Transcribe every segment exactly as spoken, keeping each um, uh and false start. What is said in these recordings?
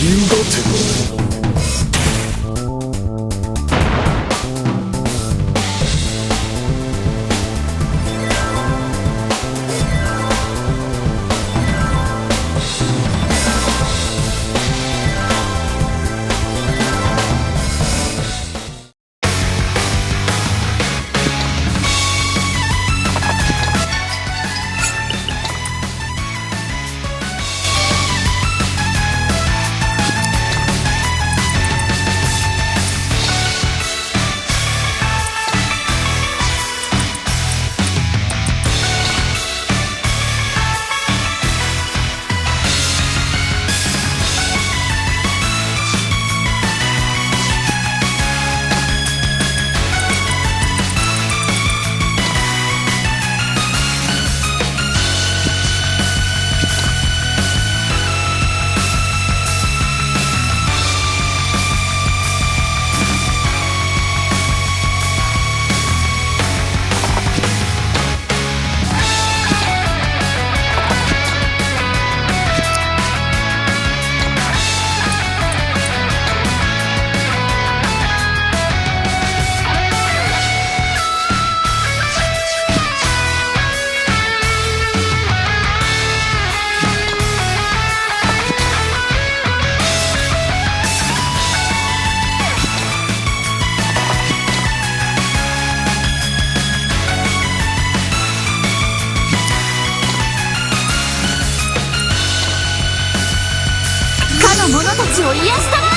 流動点。 かの者たちを癒したまえ。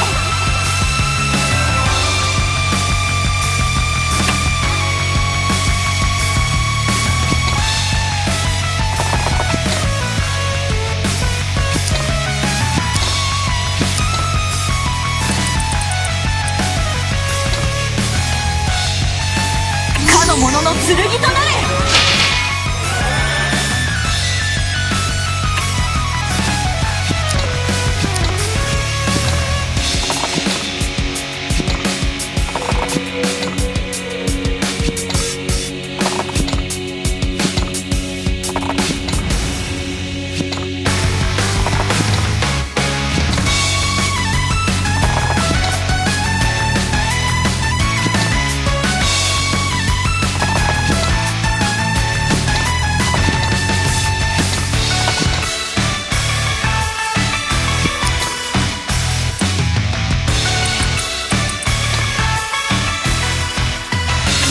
かの者の剣となれ。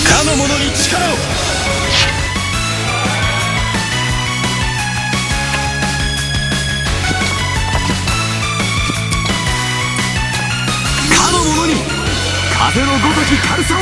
かの者に力を。 かの者に風のごとき軽さを。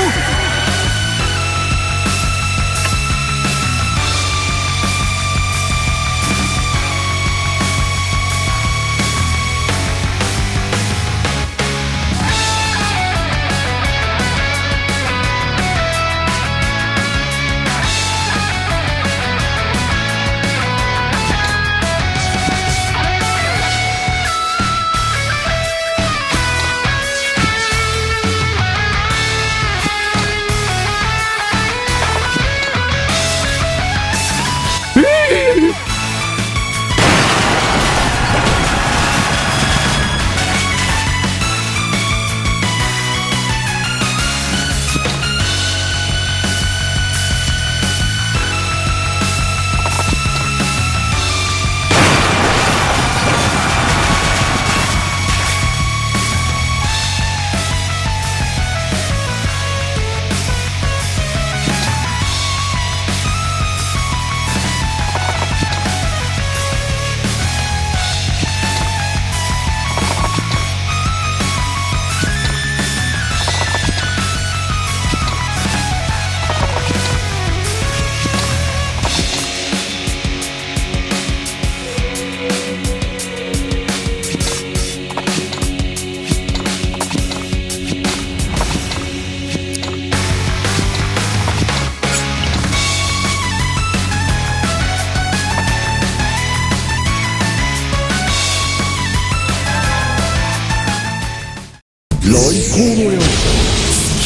雷光のように突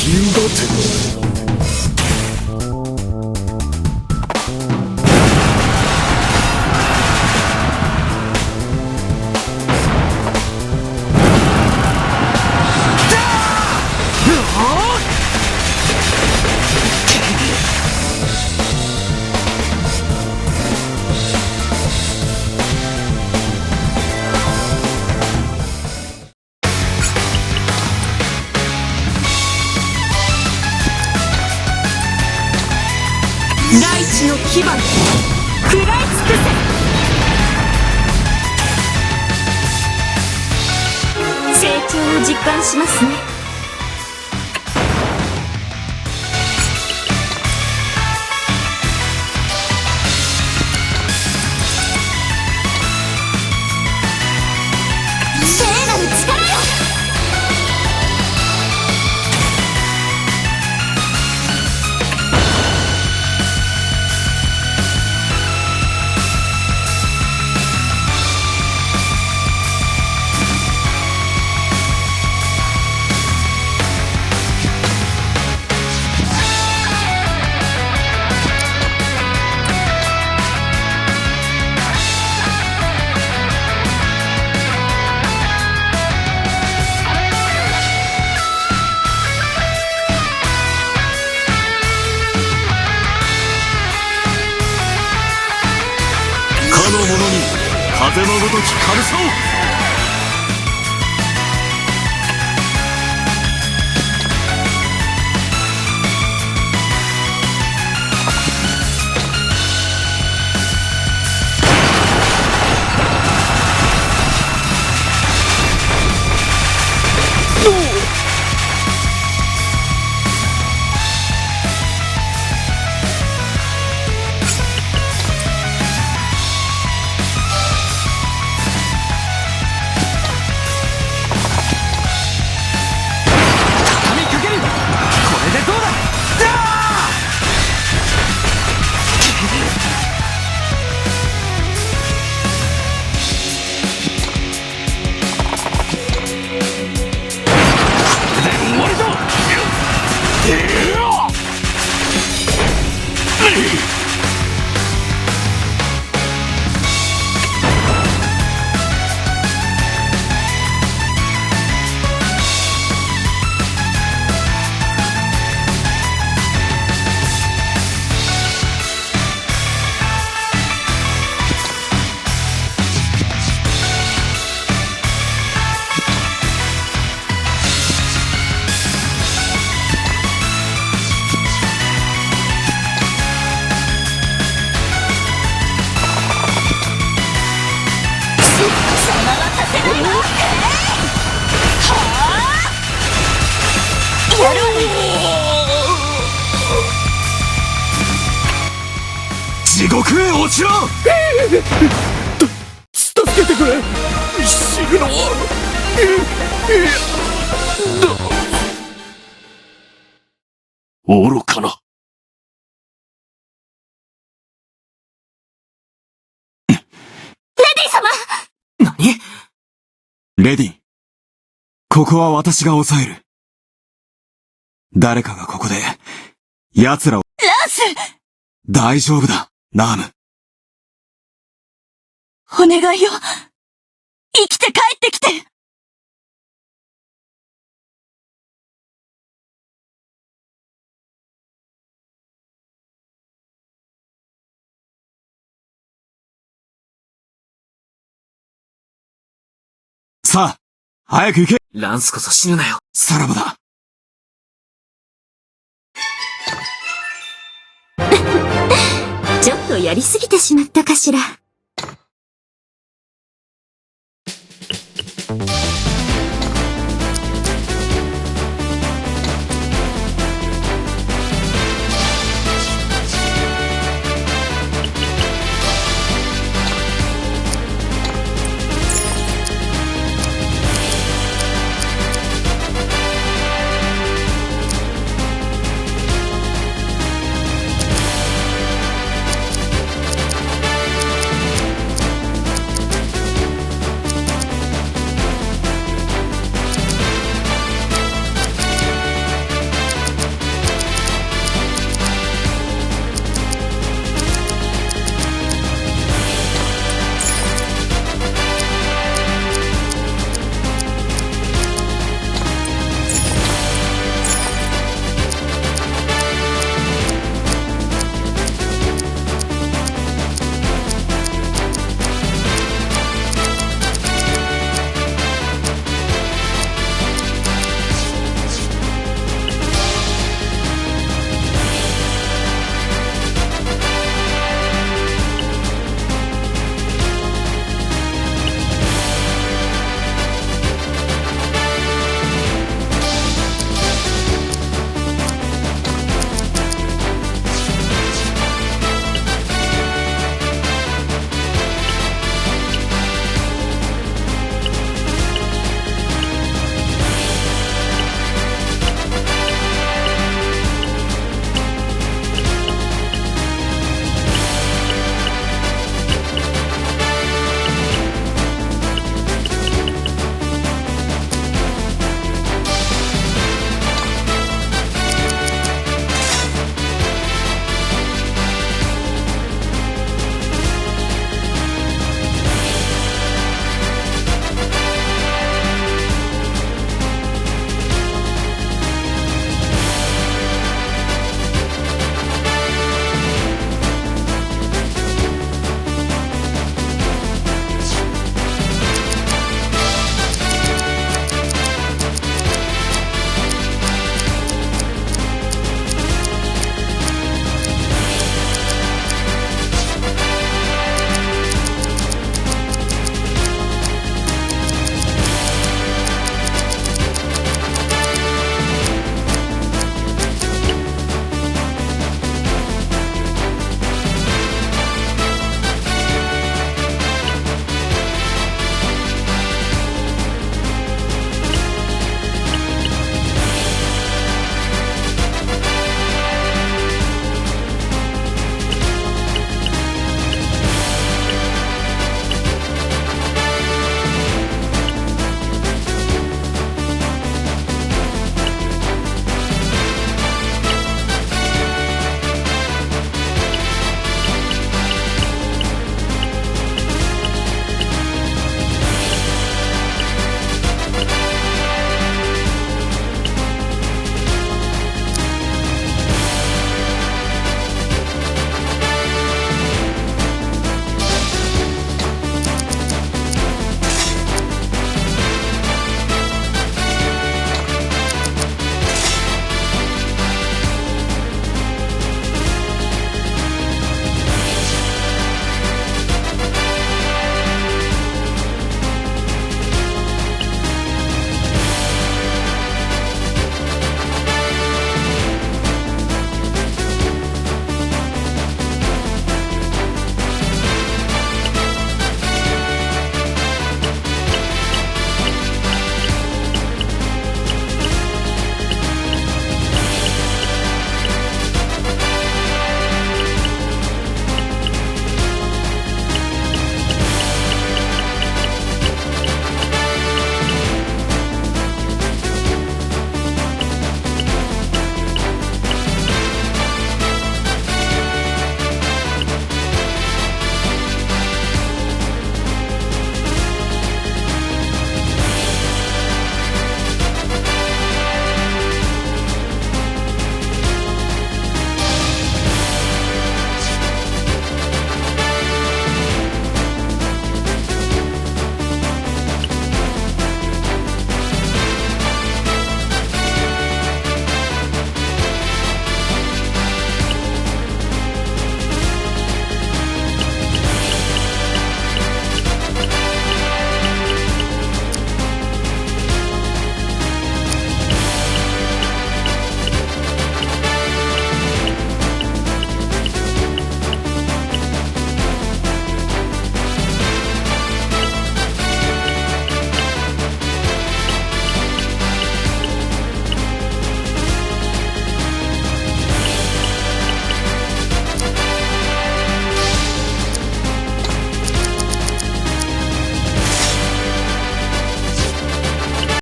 き動かせ。血の牙で食らい尽くせ。成長を実感しますね。聖なる力よ。かの者に風のごとき軽さを。地獄へ落ちろ！助けてくれ！死ぬのは、い、いや、だ。愚かな。レディ様！何？レディ、ここは私が抑える。誰かがここで、奴らを。ランス！大丈夫だ、ラーム。お願いよ。生きて帰ってきて。さあ、早く行け。ランスこそ死ぬなよ。さらばだ。ちょっとやりすぎてしまったかしら。